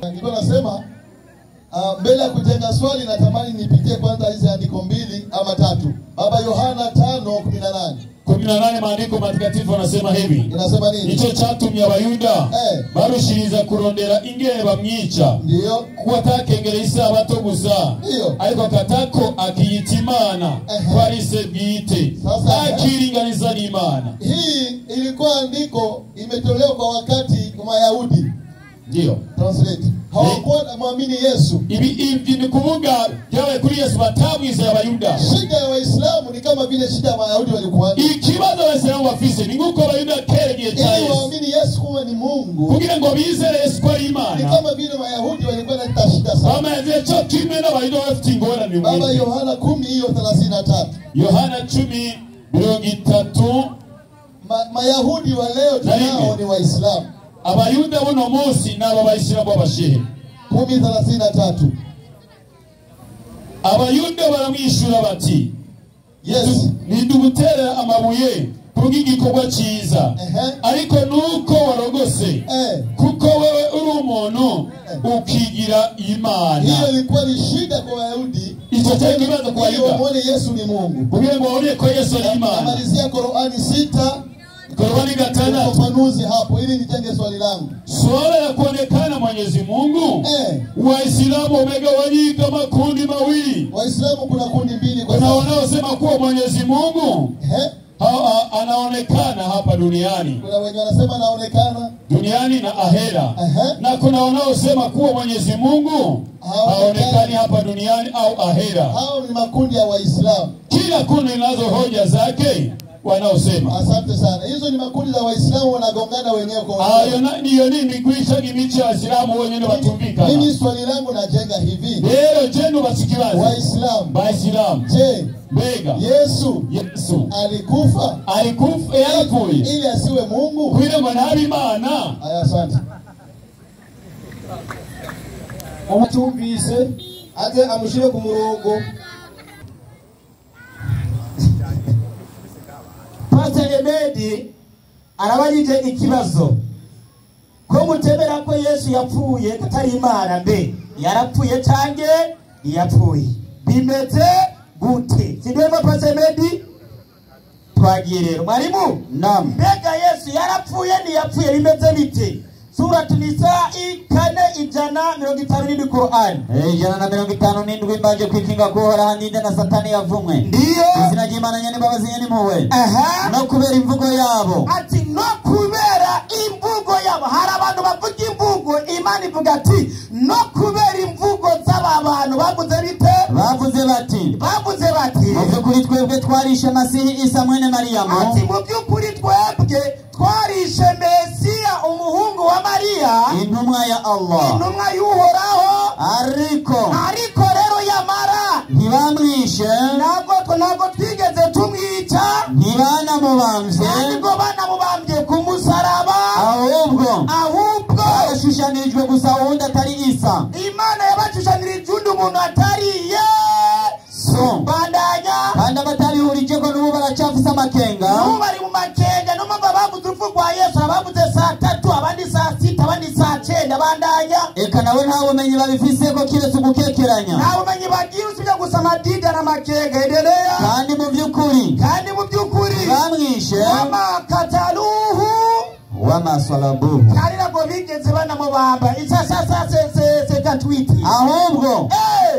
Nilikuwa nasema mbele ya kujenga swali natamani nipitie kwanza hizi andiko mbili ama tatu. Baba, Yohana 5:18. 18 maandiko matakatifu anasema hivi. Inasema nini? Ico catumye Abayuda barushiriza kurondera ingene bamwica. Ndio. Kuko atakengera isabato gusa. Ndio. Ariko akatako akiyita Imana ko ari se bwite. Akiringaniza n'Imana. Hii ilikuwa andiko imetolewa kwa wakati wa Wayahudi. Ndio. Translate. Hawakuwa muamini Yesu. Ibi ni kuvuga byabaye kuri Yesu batamwizera Abayuda. Shida ya Waislamu ni kama vile shida ya Wayahudi walikuwa. Ikibazo Abayisilamu bafise ni nguko Abayuda kera igihe ca Ili Yesu. waamini Yesu kuwa ni Mungu. Kugira ngo bizere Yesu ko ari Imana. Ni kama vile Wayahudi walikuwa na shida sana. Bamaze cyo kimwe n'Abayuda bafite ingorane. Baba, Yohana 10:33. Yohana 10:30. Mayahudi wa leo tunao ni Waislamu. Abayuda buno munsi n'aba Bayisilamu b'abashehe. 10:33. Abayuda baramwishura bati Yes, nidugutera amabuye kubw'igikorwa cyiza, ariko nuko warogose, kuko wewe uri umuntu ukigira Imana. Hiyo ilikuwa ni shida kwa Wayahudi. Ico cyari ikibazo kwa Bayuda. Waone Yesu ni Mungu. Kugira ngo waone ko Yesu ari Imana. Namalizia Qur'ani 6 Qur'ani 6. Ufafanuzi hapo ili nijenge swali langu. Swala la kuonekana Mwenyezi Mungu. Waislamu wamegawanyika makundi mawili. Waislamu kuna kundi mbili kwa kuna wanaosema kuwa Mwenyezi Mungu anaonekana hapa duniani. Kuna wenye wanasema anaonekana duniani na ahera. Na kuna wanaosema kuwa Mwenyezi Mungu haonekani hapa duniani au ahera. Hao ni makundi ya Waislamu. Kila kundi linazo hoja zake wanaosema. Asante sana. Hizo ni makundi za Waislamu wanagongana wenyewe kwa wenyewe. Ayo niyo nini kuisha gimichi ya Waislamu wenyewe batumbika. Mimi swali langu najenga hivi. Leo jenu basikibazi. Waislamu. Waislamu. Je, mbega Yesu alikufa? Alikufa yarapfuye. Ili asiwe Mungu? Kugira ngo ntabe Imana. Aya, asante. Umutumvise aze amushire ku murongo. Pastor Emedi arabajije ikibazo ko mutemera ko Yesu yapfuye atari Imana, mbe yarapfuye cange yapfuye bimeze gute? Sindwe Pastor Emedi? Twagiye rero mwarimu. Naam. Mbega Yesu yarapfuye ntiyapfuye bimeze bite? Suratu Nisa 457 Qur'an. 157 mbanje kwikinga kuhoraho ninde na Satani yavumwe. Ndiyo. Izina ry'Imana nyene imbabazi nyene impuhwe. No kubera imvugo yabo. Ati no kubera imvugo yabo. Hari abantu bavuga imvugo, Imana ivuga ati no kubera imvugo z'aba bantu bavuze bite? Bavuze bati. Bavuze bati. Mu by'ukuri twebwe twarishe Masihi Isa mwene Mariyamu. Ati mu by'ukuri twebwe twarishe Mesiya umuhungu wa Mariya, intumwa ya Allah, intumwa y'Uhoraho. Ariko rero yamara ntibamwishe, ntabwo twigeze tumwica, ntibanamubambye, ntabwo banamubambye ku musaraba, ahubwo barashushanijwe gusa uwundi atari Isa. Imana yabashushanirije undi muntu atari Yesu. Bandanya. Kandi abatabihurije ko n'ubu baracyafise amakenga. N'ubu bari mu makenga, niyo mpamvu bavuze urupfu rwa Yesu, abavuze saa 3, abandi saa 6, abandi saa 9. Bandanya. Eka nawe nta bumenyi babifise ko kiretse ugukekeranya. Nta bumenyi bagira usibye gusa amadida n'amakenga. Endelea. Kandi mu by'ukuri bamwishe wamakataluhu wamasalabuhu, kandi ntabwo bigeze banamubamba. Isasasaseseseka twiti. Ahubwo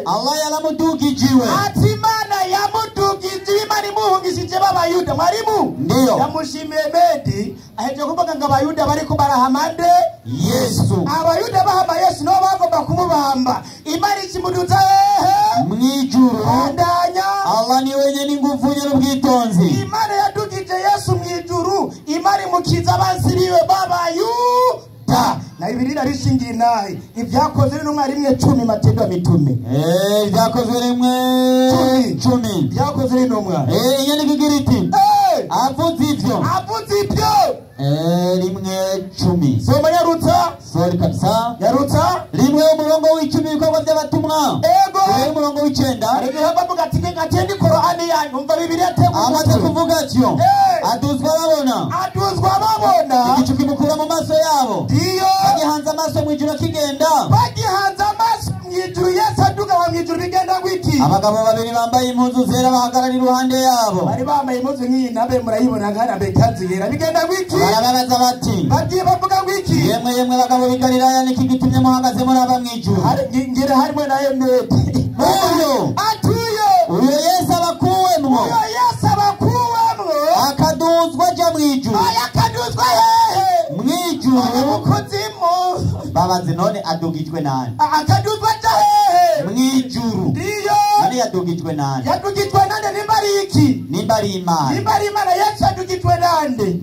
Allah yaramudugijiwe. Ati Imana yamudugije, Imana imuhungishije b'Abayuda. Mwarimu. Ndiyo. Yamushimiye Medi aheje kuvuga ngo Abayuda bariko barahamande Yesu. Abayuda bahamba Yesu nabo bagomba kumubamba. Imana ikimuduza hehe? Mwijuru. Bandanya. Allah ni wenye n'inguvu nye n'ubwitonzi. Imana yadugije Yesu mwijuru, Imana imukiza abansi biwe b'Abayuda. Na Bibiliya rishingiye nahe ibyakozwe n'intumwa 1:10 Matendo ya Mitume. Ibyakozwe 1:10 Ibyakozwe n'intumwa. Inyandiko igira iti avuze ivyo. Avuze ivyo. 1:10. Soma nyarutsa. Sorry kabisa. Nyarutsa. 1:10 ibikorwa by'abatumwa. Ego. 1:9. Rege bavuga ati ngatendi Qur'ani yanyu umva Bibiliya ateguye. Amaze kuvuga atyo. Aduzwa babona. Aduzwa babona. Igicu kimukura mu maso yabo. Ndiyo. Bagihanze amaso mu mu ijuru akigenda, bagihanze amaso mu ijuru, Yesu aduga mu ijuru, bigenda wiki? Abagabo babiri bambaye impuzu zera bahagarara iruhande yabo. Bari bambaye impuzu nk'iyi, nabe murayibona nkana ikanzu yera, bigenda wiki? Barababaza bati, bagiye bavuga wiki? Yemwe yemwe bagabo b'i Galilaya, niki gitumye muhagaze muraba mu ijuru? Ngira harimo na Emete. Uyu atuye uyo Yesu abakuwemwo, uyo Yesu abakuwemwo akaduzwa aja mu ijuru. Oya, akaduzwa hehe? Mu ijuru. Mu kuzimu. Babaze none adugijwe nani? Akaduzwa aja hehe? Mu ijuru. Ndiyo. None yadugijwe nani? Yadugijwe nande? Nimba ari iki? Nimba ari Imana. Nimba ari Imana, Yesu yadugijwe nande?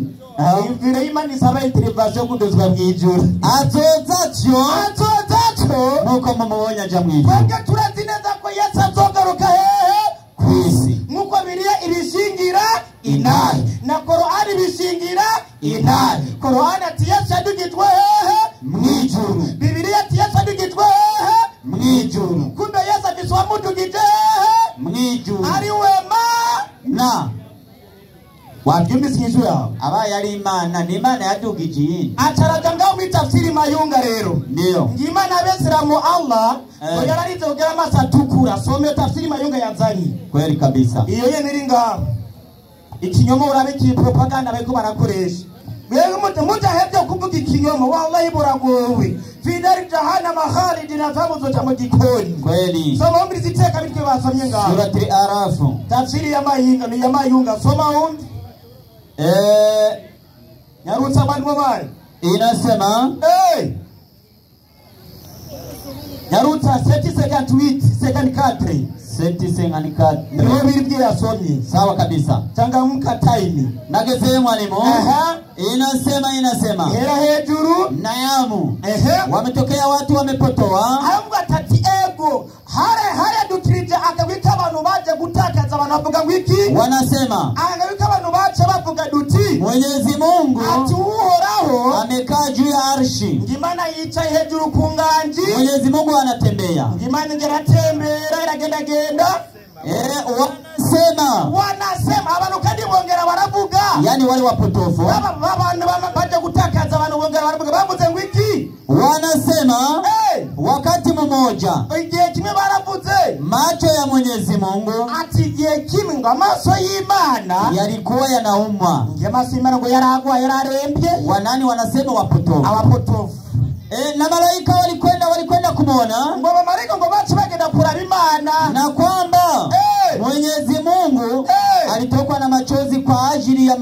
Imvire y'Imana isaba intervention kuduzwa mu ijuru. Azoza atyo, azoza atyo nkuko mumubonye aja mu ijuru. Twebwe turazi neza ko Yesu azogaruka hehe? Ku isi. Nkuko biriya ibishingira inahi na Korani ibishingira inahi. Korani ati Yesu yadugijwe hehe? Mu ijuru. Bibiliya ati Yesu yadugijwe hehe? Mu ijuru. Kumbe Yesu afise uwamudugije hehe? Mu ijuru. Ari wema na wabyumvise inyishu yawe. Abaye ari Imana, ni Imana yadugije iyindi. Acaraja ngaho muri tafsiri Mayunga rero. Ndiyo. Ngimana abesilamu Allah ngo yararize kugira amaso atukura. Some tafsiri Mayunga yazanye. Kweli kabisa. Iyo yene iri ngaho. Ikinyoma urabe ki propaganda bariko barakoresha. Mwebwe mudahevye kuvuga ikinyoma, wallahi buragowe. Fi nari jahannama khalidina fiha, mu gikoni. Kweli. Soma wumvirize iteka bitwe basomye ngaho. Surati Arafu. Tafsiri ya Mayunga ni ya Mayunga. Soma wumve. Nyarutsa abantu babaye. Inasema hey! Nyarutsa 758 54 754. Niho biri byo yasomye. Sawa kabisa. Changamka time. Nagezeye mwalimu. Inasema hera hejuru Nayamu. Wametokea watu wamepotoa. Aravuga ati ego hare dukirije akabika abantu baje gutakaza abantu bavuga ngo iki? Wanasema akabika abantu baje bavuga duti Mwenyezi Mungu ati Uhoraho amekaa juu ya arshi. Ngimana yicaye hejuru ku nganji. Mwenyezi Mungu anatembea. Ngimana ngeratembera iragenda genda. Wanasema abantu kandi bongera baravuga. Yani wale wapotofu. Abantu baje gutakaza abantu bongera baravuga bavuze ngo iki? Wanasema wakati mmoja igihe kimwe baravuze macho ya Mwenyezi Mungu ati igihe kimwe ngo amaso y'Imana yalikuwa yanaumwa. Amaso y'Imana ngo yaragwa yararembye. Wanani wanasema wapotofu. Abapotofu. Na malaika walikwenda kumwona. Ngo malaika ngo bacu bagenda kuraba Imana. Na kwamba Mwenyezi Mungu alitokwa na machozi kwa ajili ya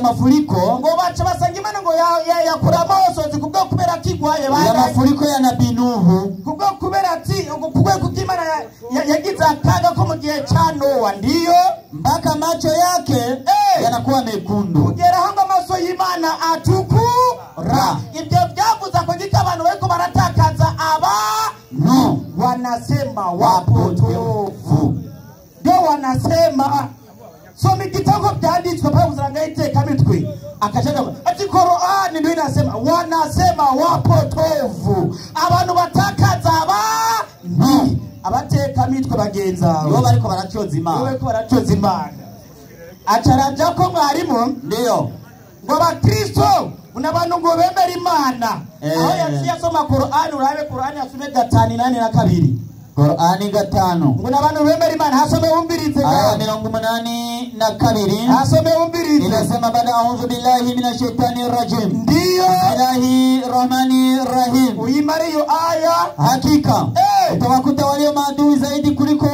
mafuriko. Ngo bacu basanga Imana ngo yakura amasozi kubwo kubera kigwaye ya mafuriko ya Nabii Nuhu. Kubwo kubera ati kubwo kuko Imana yagize akaga ko mu gihe ca Nowa, ndiyo mpaka macho yake yanakuwa mekundu. Kugera hango amaso y'Imana atukura. Ibyo byavuze ko gika abantu bariko baratakaza abantu. Wanasema wapotofu. Ndio wanasema. Soma igitabo byanditswe pabuziranga iteka mitwe. Akashaka ati Korani ndio inasema wanasema wapotofu. Abantu batakaza abantu. Abateka mitwe bagenza. Bo bariko baracoza Imana. Bo bariko baracoza Imana. Acaraja ko mwarimu ndio ngo abakristo unabantu ngo bemera Imana. Aho yaciye asoma Korani, urabe Korani asume 5:82. Korani 5. Ngo nabantu bemera Imana hasome wumvirize. Aya 82. Hasome wumvirize. Inasema baada a'udhu billahi minash shaitani rajim. Ndio. Bismillahir rahmanir rahim. Uimare hiyo aya. Hakika utawakuta walio maadui zaidi kuliko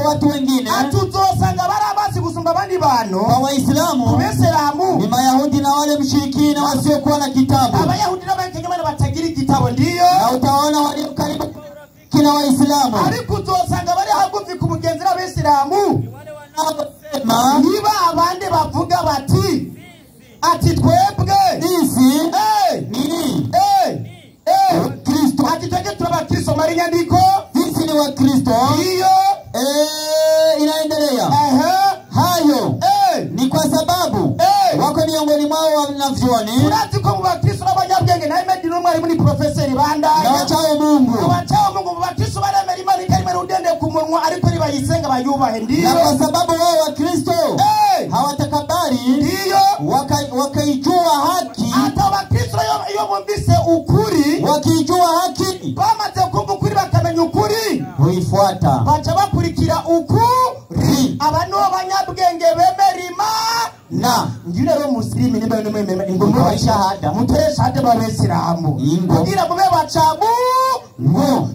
watu wengine. Atuzosanga barabasi gusumba abandi bantu. Kwa Waislamu, Kubeseramu, ni Mayahudi na wale mshirikina wasiokuwa na kitabu. Abayahudi n'abakenyamana batagira igitabo, ndiyo. Na utaona walio karibu kina Waislamu. Ariko uzosanga bari hagufi ku mugenzi n'Abisilamu. Wanaosema niba abandi bavuga bati ati twebwe sisi ni Kristo, ati twebwe turi Abakristo, mari nyandiko sisi ni Wakristo. Ndiyo. Inaendelea. Hayo ni kwa sababu wako miongoni mwao wanavyuoni. Urazi ko mu Bakristo n'abanyabwenge na Ahmed n'umwarimu ni professeur bandaya. Na wachao Mungu. Na wachao Mungu mu Bakristo baremera Imana ikaremera udende ku munwa ariko nibayisenga bayubahe, ndiyo. Na kwa sababu wao Wakristo hawatakabari, ndiyo, wakaijua haki. Hata Wakristo iyo bumvise Ukuri, wakijua haki bamaze kumva ukuri bakamenya ukuri huifuata, baca bakurikira ukuri. Aba nibo banyabwenge bemera Imana. Ngira rero muslimi nimba nimwemera ingoma Mutore shahada. mutore shahada b'abisilamu Ingo. kugira mube bacamu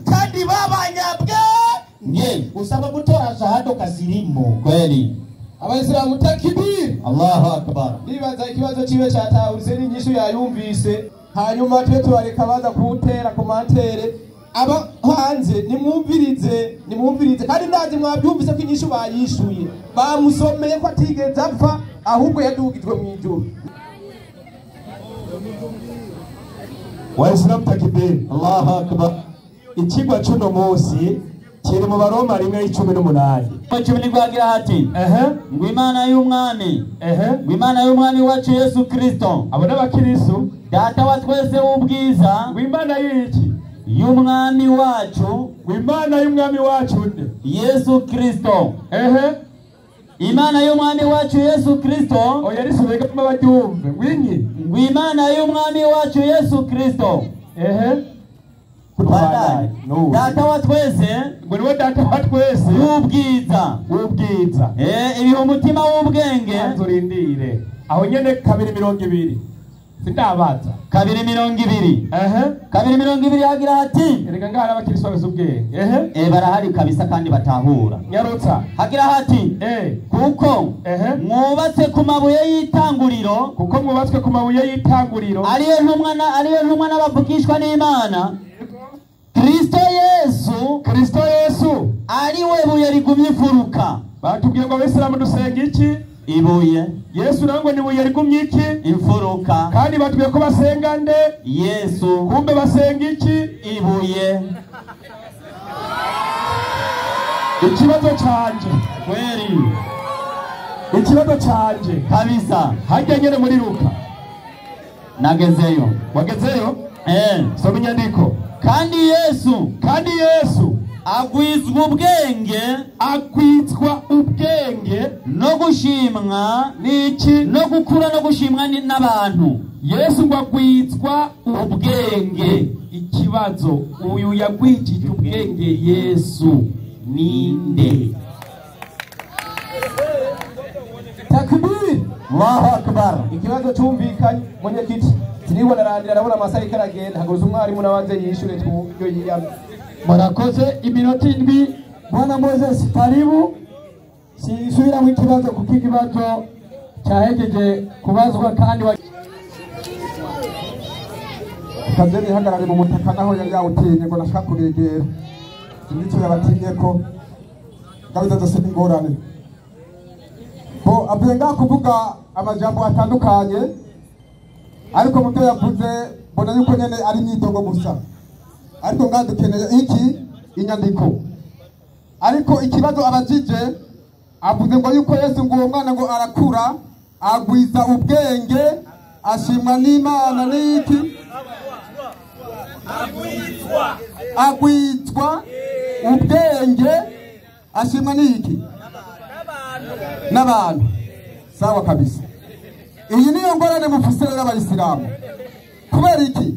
kandi b'abanyabwenge. Usaba gutora shahada ukazirimo kweli. Abayisilamu takibir. Allahu akbar. Ndibaza ikibazo ciwe catahuritse n'inyishu yayumvise, hanyuma tube tubareka baza kuwutera komantere. Aba hanze nimwumvirize, nimwumvirize kandi ndazi mwabyumvise ko inyishu bayishuye, bamusomeye ko atigeze apfa ahubwo yadugijwe mu ijuru. Waislamu takibir. Allahu akbar. Ikigwa c'uno munsi kiri mu Baroma 1:18. Cumi agira hati ngo Imana y'umwami, ngo Imana y'umwami wacu Yesu Kristo, abo n'abakirisu, data wa twese w'ubwiza, ngo Imana y'iki? Y'umwami wacu, ngo Imana y'umwami wacu nde? Yesu Kristo. Imana y'umwami wacu Yesu Kristo. Oya risubega baryumve ngwinyi. Ngo Imana y'umwami wacu Yesu Kristo. Data wa twese, ngo niwe data wa twese w'ubwiza, w'ubwiza. Ibiha umutima w'ubwenge. Turindire aho nyene 2:20 sindabaza. 2:20. 2:20 hagira hati, erega ngara abakirisu bafise ubwenge. Barahari kabisa kandi batahura. Nyarutsa. Hagira hati, kuko mwubatse ku mabuye y'itanguriro, kuko mwubatswe ku mabuye y'itanguriro, ariyo ntumwa n'abavugishwa n'Imana, Kristo Yesu, Kristo Yesu ari we buye rigumye imfuruka. Batubwiye ngo abisilamu dusenga iki? Ibuye. Yesu nawe ni buye rigumye iki? Imfuruka. Kandi batubwiye ko basenga nde? Yesu. Kumbe basenga iki? Ibuye. Ikibazo canje kweli, ikibazo canje kabisa. Hajya nyene muri Luka. Nagezeyo. Wagezeyo? Soma inyandiko. Kandi Yesu, kandi Yesu agwizwa ubwenge, agwizwa ubwenge no gushimwa n'iki? No gukura no gushimwa n'abantu. Yesu ngo agwizwa ubwenge. Ikibazo, uyu yagwijije ubwenge Yesu ninde? Takbir. Allahu akbar. Ikibazo cyumvikanye mwenyekiti. Sinibona narandira arabona amasaha ikaragenda, haguruza umwarimu nabanze yishure twubyo yiyamye. Murakoze iminota 7. Bwana Moses karibu. Sisubira mu kibazo kuko ikibazo cyahejeje kubazwa kandi Kazeni hagarare mu mutaka naho yari yawutinye ngo nashaka kubegera. Imico yabatinye ko gabiza zose n'ingorane. Bo abenga kuvuga amajambo atandukanye, ariko mu byo yavuze mbona yuko nyene ari imyidogo gusa. Ariko ngadukeneye iki? Inyandiko. Ariko ikibazo abajije avuze ngo yuko Yesu ngo uwo mwana ngo arakura agwiza ubwenge ashimwa n'Imana n'iki? Agwizwa ubwenge ashimwa n'iki? N'abantu. Sawa kabisa. Iyi niyo ngorane mufise rero abayisilamu. Kubera iki?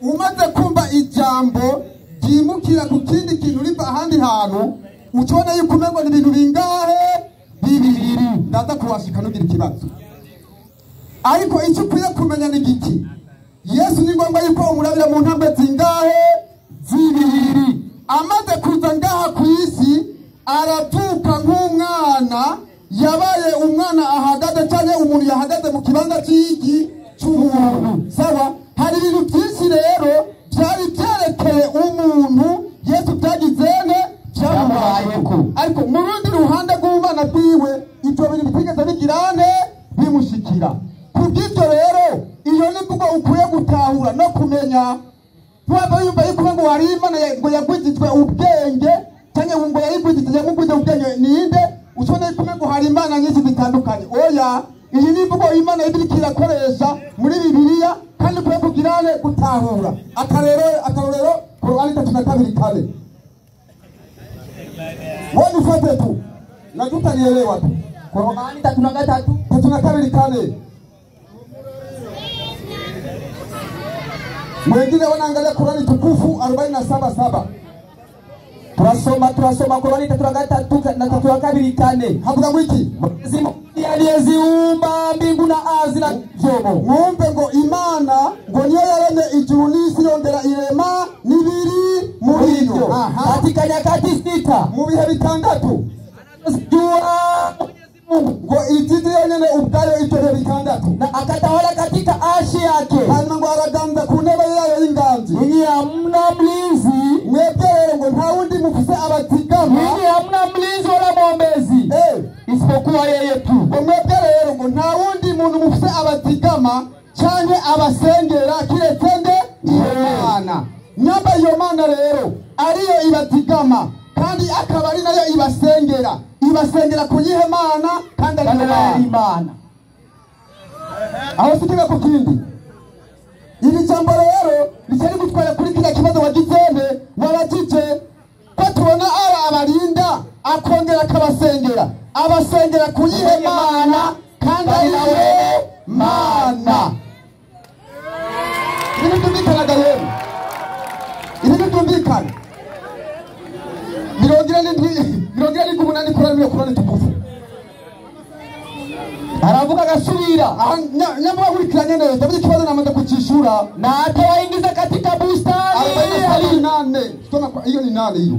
Umaze kumva ijambo ryimukira ku kindi kintu riva ahandi hantu, ucibona yuko umengo ni ibintu bingahe? Bibiri. Ndaza kuwashika nugira ikibazo. Ariko icyo ukwiye kumenya ni giki? Yesu ni ngombwa yuko umurabira mu ntambwe zingahe? Zibiri. Amaze kuza ngaha ku isi aravuka nk'umwana, yabaye umwana ahagaze cyane, umuntu yahagaze mu kibanza cy'igi cy'umuntu. Sawa? Hari ibintu byinshi rero byari byerekeye umuntu Yesu byagizene byamubayeko, ariko mu rundi ruhande rw'ubana bwiwe ibyo bintu bitigeze bigirane bimushikira. Kubw'ibyo rero iyo ni mvugo ukwiye gutahura no kumenya. Waba yumva yuko ngo hari Imana ngo yagwizijwe ubwenge cyangwa ngo yayigwizije yamugwize ubwenge ninde? Ushobora kumenya ngo hari Imana nyinshi zitandukanye. Oya, iyi ni imvugo Imana ibiriko irakoresha muri Bibiliya kandi kwe kugirane gutahura. Akarorero Korani 32:4. Wewe ufuate tu. Na tutalielewa tu. Korani 33 32:4. Mwengine wanaangalia Qurani tukufu 47:7. Turasoma Qurani 3 na 3:4. Havuga ngwiki? Mwenyezi Mungu aliyeziumba mbingu na ardhi na vyomo. Mwumve ngo Imana ngo niyo yaremye ijuru n'isi yongera irema n'ibiri muri byo. Katika nyakati 6, mu bihe bitandatu. Jua ngo izizi yonyene ubwayo ibyo bihe bitandatu. Na akatawala katika arshi yake. Hanyuma ngo araganza ku ntebe yayo y'inganji. Ninyi hamna mlinzi. Mwebwe rero ngo nta wundi mufise abatigama. Ninyi hamna mlinzi wala mwombezi. Isipokuwa yeye tu. Ngo mwebwe rero ngo nta wundi muntu mufise abatigama canke abasengera kiretse nde Imana. Nyamba iyo Mana rero ariyo ibatigama kandi akaba ari nayo ibasengera. Ibasengera kuyihe Mana kandi ari Imana. Aho sikiga ku kindi. Iri jambo rero rikari gutwara kuri kiriya kibazo wagizembe waragije ko tubona aba abarinda akongera akabasengera. Abasengera kuyihe Mana kandi ari nayo Mana. Ibi byumvikanaga rero. Ibi byumvikana. 78 Qurani Qurani tukufu. Aravuga agasubira. Nyamba nkurikiranye neza ndavuze ikibazo namaze kucishura. Na atawaingiza katika bustani. 48. Soma kwa hiyo ni nane hiyo.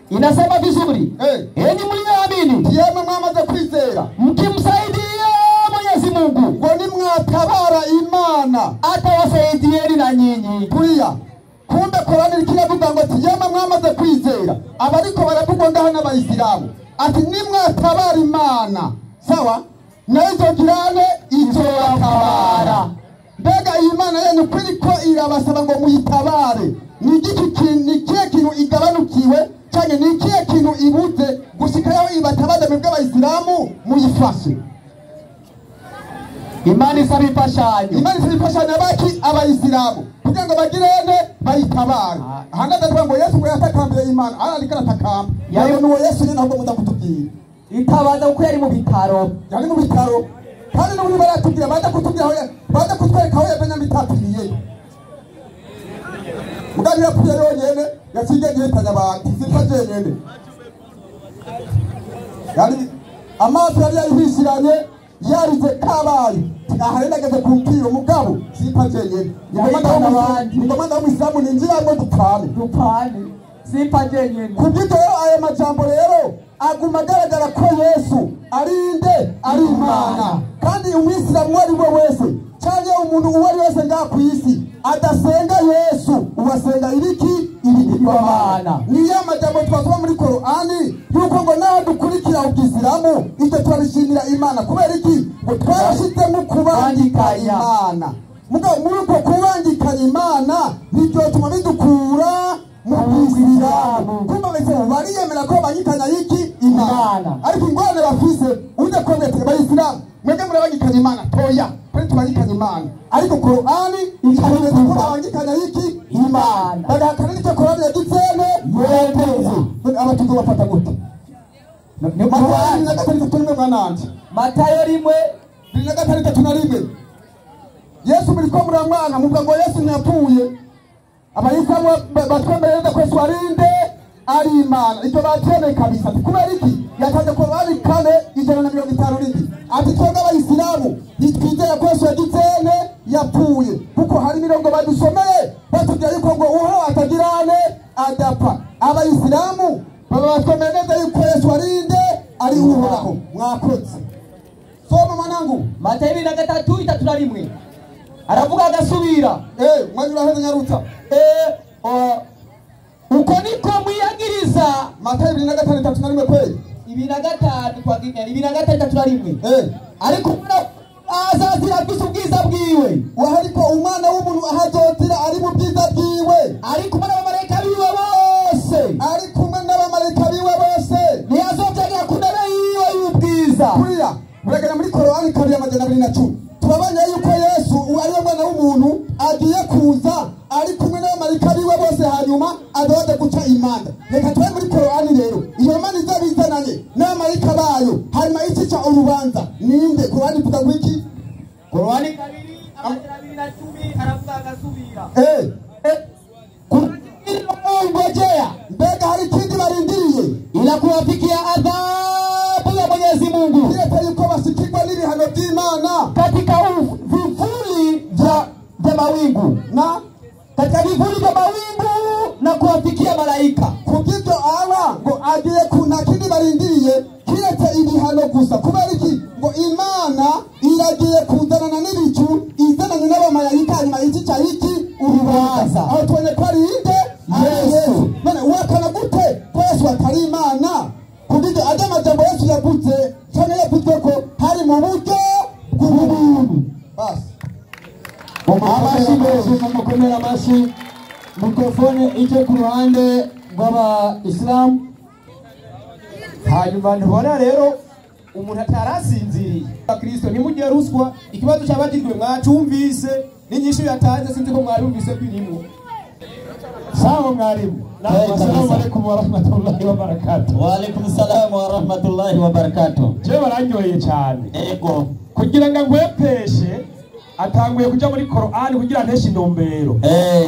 Inasema vizuri. Enyi mlioamini, yemwe mwamaze kwizera, mkimsaidia Mwenyezi Mungu, ngo nimwatabara Imana atawasaidieni na nyinyi. Kuriya kumbe Qurani kiravuga ngo ati yemwe mwamaze kwizera, abariko baravugwa ngaha n'abayisilamu, ati nimwatabara Imana, sawa, nayo izogirane izobatabara. Mbega iyi Mana yanyu kwiriko irabasaba ngo muyitabare, ni ikihe kintu igabanukiwe canke ni ikihe kintu ibuze gushika yaho ibatabara mwebwe abayisilamu muyifashe? Imana isaba imfashanyo. Imana isaba imfashanyo abaki abayisilamu kugira ngo bagirene bayitabare. Ahangaha ndavuga ngo Yesu ngo yatakambiye Imana, ariko aratakamba. Yari nuwo Yesu nyene ahubwo muza kutubwira. Itabaza kuko yari mu bitaro. Yari mu bitaro. Kandi n'ubu baratubwira baza kutubwira aho baza kutwereka aho yavanye mitapiriye. Mugabo yapfuye yonyene yaciye yitanya abantu sipfa jenyene. Yari amaso yari yayihishiranye yarize kabaye. Aha rero nageze ku mpiro mugabo sipfa jenyene. Ngomanda w'Umuislamu ninjiramo dupfane. Dupfane. Sipfa jenyene. Kubw'ibyo rero aya majambo rero aguma agaragara ko Yesu ari nde? Ari Imana. Kandi umwisilamu uwo ari we wese canke umuntu uwo ari wese ngaha ku isi adasenga Yesu ubasenga ibiki? Ibigirwamana. Niyo majambo twasoma muri Korani yuko ngo naho dukurikira ubwisilamu ibyo turabishimira Imana. Kubera iki? Ngo twarashizemo kubangikanya Imana. Mugabo muri uko kubangikanya Imana ntivyotuma bidukura mu bwisilamu. Kumbe bese bariyemera ko bangikanya iki? Imana. Ariko ingorane bafise uje komete abayisilamu mwebwe murabangikanya Imana toya kuri tubangikanya Imana, ariko Korani ikomeza ko babangikanya iki? Imana. Bagahakana n'icyo Korani yagitsene yemeza. Abatuzo bafata gute? Matayo 3:31 mwananje. Matayo 1:31. Yesu muriko muramwana muvuga ngo Yesu ntiyapfuye. Abayisilamu batwemerera ko Yesu ari nde? Ari Imana. Icyo batemeye kabisa. Kubera iki? Yatanze Korani 4:57. Ati twebwe abayisilamu ntitwizera ko Yesu yagitsene yapfuye, kuko hari imirongo badusomeye batubwira yuko ngo uhoraho atagirane adapfa. Abayisilamu baba batwemeye neza yuko Yesu ari nde? Ari Uhoraho. Mwakoze. Soma mwanangu. Matayo 23:31. Aravuga agasubira. Mwanya uraheze nyarutsa. Uko niko mwiyagiriza. Matayo 25:31 kweli. 25 kwa 25:31. Ariko azazira afise ubwiza bwiwe. Ariko umwana w'umuntu ahazotira ari mu bwiza bwiwe. Ari kumwe n'abamarayika biwe bose. Ari kumwe n'abamarayika biwe bose. Ntiyazovyagira ku ntebe yiwe y'ubwiza. Kuriya muragana muri Korani 210. Turabona yuko Yesu ariwe mwana w'umuntu agiye kuza ari kumwe n'abamarayika biwe bose, hanyuma adode guca imanza. Reka tube muri Korani rero iyo mana izabizananye n'abamarayika bayo, hanyuma ikica urubanza ninde? Korani ivuga ngo iki? Korani 210 aravuga agasubira. Ngojea mbega hari ikindi barindiriye ila kuwafikia adhabu ya Mwenyezi Mungu, kiretse yuko bashikirwa n'ibihano by'Imana katika vivuli vya mawingu na katika vivuli vya mawingu na kuwafikia malaika. Kubw'ibyo Allah ngo agiye kuna kindi barindiriye kiretse ibihano gusa. Kubera iki? Ngo Imana iragiye kuzanana n'ibicu izananye n'abamarayika, hanyuma iki cya iki urubanza. Aho tubonye ko ari inde? Yesu. None wakana gute ko Yesu atari Imana? Kubw'ibyo ajya amajambo Yesu yavuze cyangwa yavuzwe ko hari mu buryo bw'ubuntu. Basi amashyi menshi, mumukomere amashyi. Mikrofone ije ku ruhande rw'abayisilamu. Hanyuma ntubona rero umuntu atarasinziriye. Kristo ntimujye ruswa. Ikibazo cyabagirwe mwacumvise n'inyishu yatanze, sinzi ko mwarumvise kwirimo. Sawa mwalimu. Assalamu alaikum wa rahmatullahi wa barakatuh. Wa alaikum salam wa rahmatullahi wa barakatuh. Je bararyoheye cyane. Ego. Kugira ngo ngwepeshe atanguye kuja muri Qur'an kugira nteshe intumbero.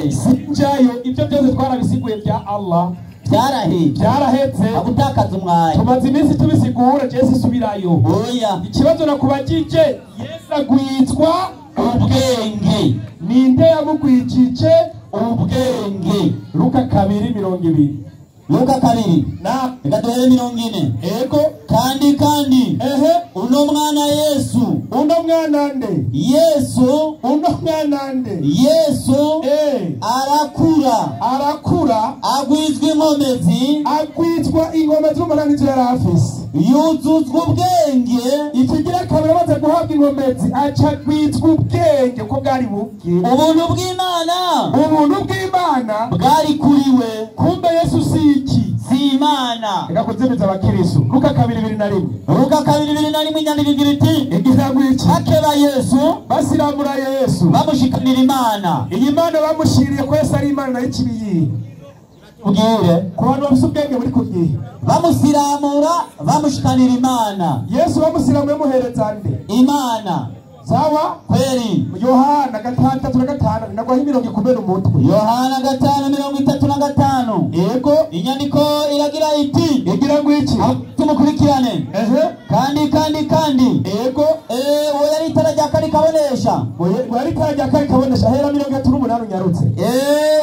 Sinjayo ibyo byose twarabisiguye bya Allah. Byarahetse. Agutakaza umwanya. Tumaze iminsi tubisigura, je sisubirayo. Oya. Ikibazo nakubajije, Yesu agwitwa ubwenge. Ninde yamugwijije ubwenge? Luka 2:20. Luka 2 na reka duhere 40. Ego. Kandi ehe uno mwana Yesu, uno mwana nde? Yesu, uno mwana nde? Yesu arakura agwizwa inkomezi, agwizwa inkomezi n'umunani yari afise, yuzuzwa ubwenge. Ikigira kabiri amaze guhabwa inkomezi aca agwizwa ubwenge ko bwari bubwe. Ubuntu bw'Imana, ubuntu bw'Imana bwari kuri we. Kumbe Yesu si iki? Si Imana. Reka kuzimiza abakirisu. Luka 2:21. Luka 2:21 inyandiko igira iti igira ngo iki? Bakeba Yesu, basiramura Yesu, bamushikanira Imana. Iyi Mana bamushiriye ko Yesu ari Imana nayo ikibiyihe. Ubwire ku bantu bafite ubwenge buri ku gihe. Bamusiramura bamushikanira Imana. Yesu bamusiramuye muhereza nde? Imana. Sawa? Kweli. Yohana 6:5 nagwaho imirongo ikumena umutwe. Yohana 5:35. Yego. Inyandiko iragira iti igira ngo iki? Tumukurikirane. Ehe. Kandi yego. Uwo yari itara rya kari kabonesha. Uwo yari itara rya kari kabonesha hera 38 unyarutse.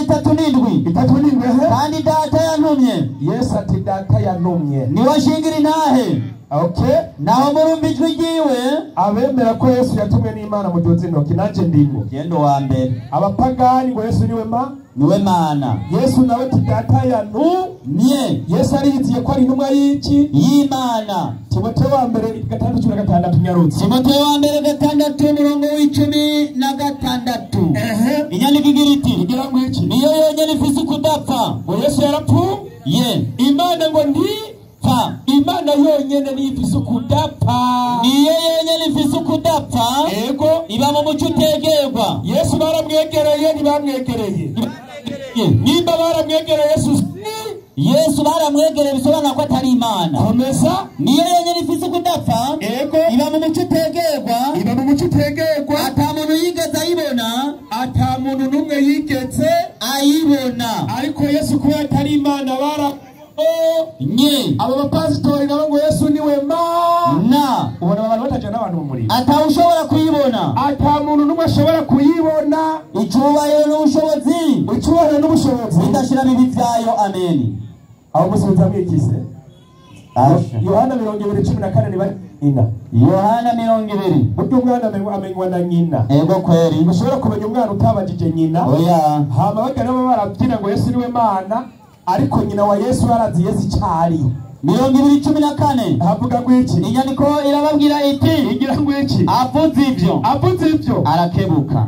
37. 37 ehe. Kandi data yantumye. Yesu ati data yantumye. Niwe ashingira intahe. Okay. Naho murumva ijwi ryiwe. Abemera ko Yesu yatumwe n'Imana mudoze intoki nanje ndimo. Gendo wa mbere. Abapagani ngo Yesu niwe ma? Niwe Mana. Yesu nawe ati data yantumye. Yesu ariyiziye ko ari intumwa y'iki? Y'Imana. Timoteyo wa mbere 6:16 nyarutse. Timoteyo wa mbere 6:16. Ehe. Inyandiko igira iti igira ngo iki? Niyo yonyene ifise ukudapfa. Ngo Yesu yarapfuye. Ye. Imana ngo ndi Imana yonyene niyo ifise ukudapfa. Niyo yonyene ifise ukudapfa. Ego. Iba mu muco utegerwa. Yesu baramwegereye ntibamwegereye. Nimba baramwegereye Yesu Yesu baramwegereye bisobanura ko atari Imana. Komeza. Niyo yonyene ifise ukudapfa. Ego. Iba mu muco utegerwa. Iba mu muco utegerwa. Ata muntu yigeze ayibona. Ata muntu n'umwe yigeze ayibona. Ariko Yesu kuba atari Imana bara nye. Abo bapasitori nabo ngo Yesu niwe ma. Na Ubona abantu bataje n'abantu mu muriro. Ata ushobora kuyibona. Ata muntu n'umwe ashobora kuyibona. Icyubahiro n'ubushobozi. Icyubahiro n'ubushobozi. Bidashira bibi byayo. Amen. Aho musubiza mwikize. Yohana 20:14 ni bari nyina. Yohana 20. Buryo umwana amenywa na nyina. Ego kweri. Ushobora kumenya umwana utabajije nyina. Oya. Hama bagana barabyina ngo Yesu niwe Mana. Ariko nyina wa Yesu arazi Yesu cyari. 20:14. Havuga ngo iki? Inyandiko irababwira iti igira ngo iki? Avuze ibyo. Avuze ibyo. Arakebuka.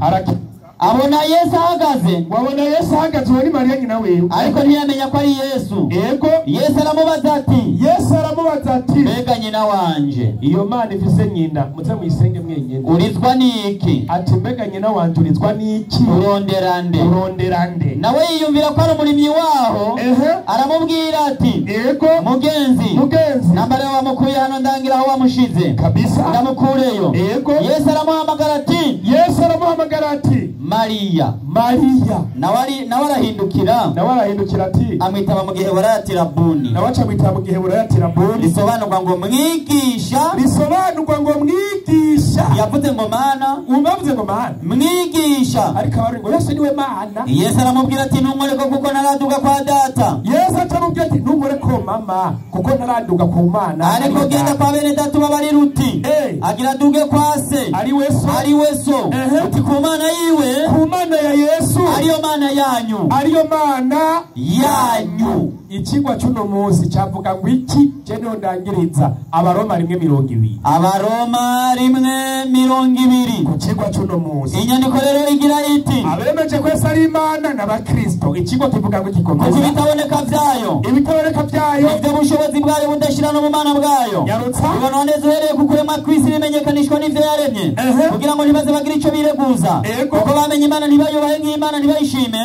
Abona Yesu ahagaze. Wabona Yesu ahagaze uwo ni Mariya nyina wiwe. Ariko ntiyamenya ko ari Yesu. Yego. Yesu aramubaza ati. Yesu aramubaza ati. Mbega nyina wanje. Iyo Mana ifise nyina muze muyisenge mwenyene. Urizwa niki? Ati mbega nyina wanje urizwa niki? Urondera nde? Urondera nde? Nawe yiyumvira ko ari umurimyi waho. Ehe. Aramubwira ati yego mugenzi, mugenzi, nambare wamukuye hano ndangira aho wamushize kabisa, ndamukureyo. Yego. Yesu aramuhamagara ati, Yesu aramuhamagara ati Mariya. Mariya. Nawe arahindukira, nawe arahindukira ati amwitaba mu gihe ati Rabuni. Nawe acamwitaba mu gihe ati Rabuni. Risobanurwa ngo mwigisha, risobanurwa ngo mwigisha. Yavuze ngo mana, ubavuze ngo mana, mwigisha. Ariko abari ngo Yesu niwe mana. Yesu aramubwira ati ntunkoreko kuko ntaraduga kwa data. Yesu aramubwira ati ntunkoreko mama kuko ntaraduga ku mana. Ariko genda kwa bene data ubabarire uti agira aduge kwa se, ari we so, ari we so, uti ku mana yiwe, ku mana ya Yesu, ariyo mana yanyu, ariyo mana yanyu. Ikigwa cy'uno munsi cyavuga ngo iki? Je niho ndangiriza Abaroma 1:20. Abaroma 1:20. Ku kigwa cy'uno munsi inyandiko rero igira iti abemeje ko Yesu ari Imana n'Abakristo. Ikigwa kivuga ngo gikomeza kuko ibitaboneka byayo, ibitaboneka byayo, ibyo bushobozi bwayo budashira no mu mana bwayo, bibonwa neza uhereye ku kuremwa kw'isi bimenyekanishwa n'ivyo yaremye, kugira ngo ntibaze bagire ico bireguza, kuko bamenye Imana ntibayubahe nk'Imana, ntibayishime,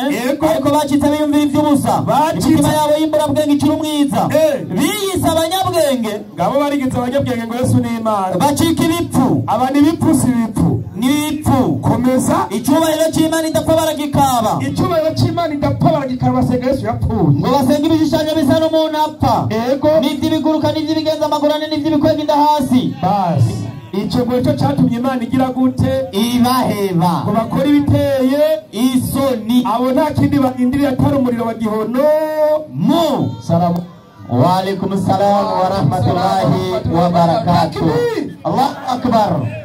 ariko bacitse biyumvira ivy'ubusa, imitima yabo y'imburabwenge icura umwiza, biyise abanyabwenge. Ngabo barigize abanyabwenge ngo Yesu ni Imana, bacika ibipfu. Aba ni ibipfu, si ibipfu, ni ibipfu. Komeza. Icyubahiro cy'Imana idapfa baragikaba, icyubahiro cy'Imana idapfa baragikaba, basenga Yesu yapfuye, ngo basenga ibishushanyo bisa n'umuntu apfa, yego, n'ivy'ibiguruka, n'ivy'ibigenza amaguru ane, n'ivy'ibikwega inda hasi. Basi icyo ngo cyo cyatumye Imana igira gute? Ibaheba ngo bakore ibiteye isoni. Abo nta kindi barindiriye atari umuriro wa gihono mu. Salamu wa alaikum salam wa rahmatullahi wa barakatuh. Allahu akbar.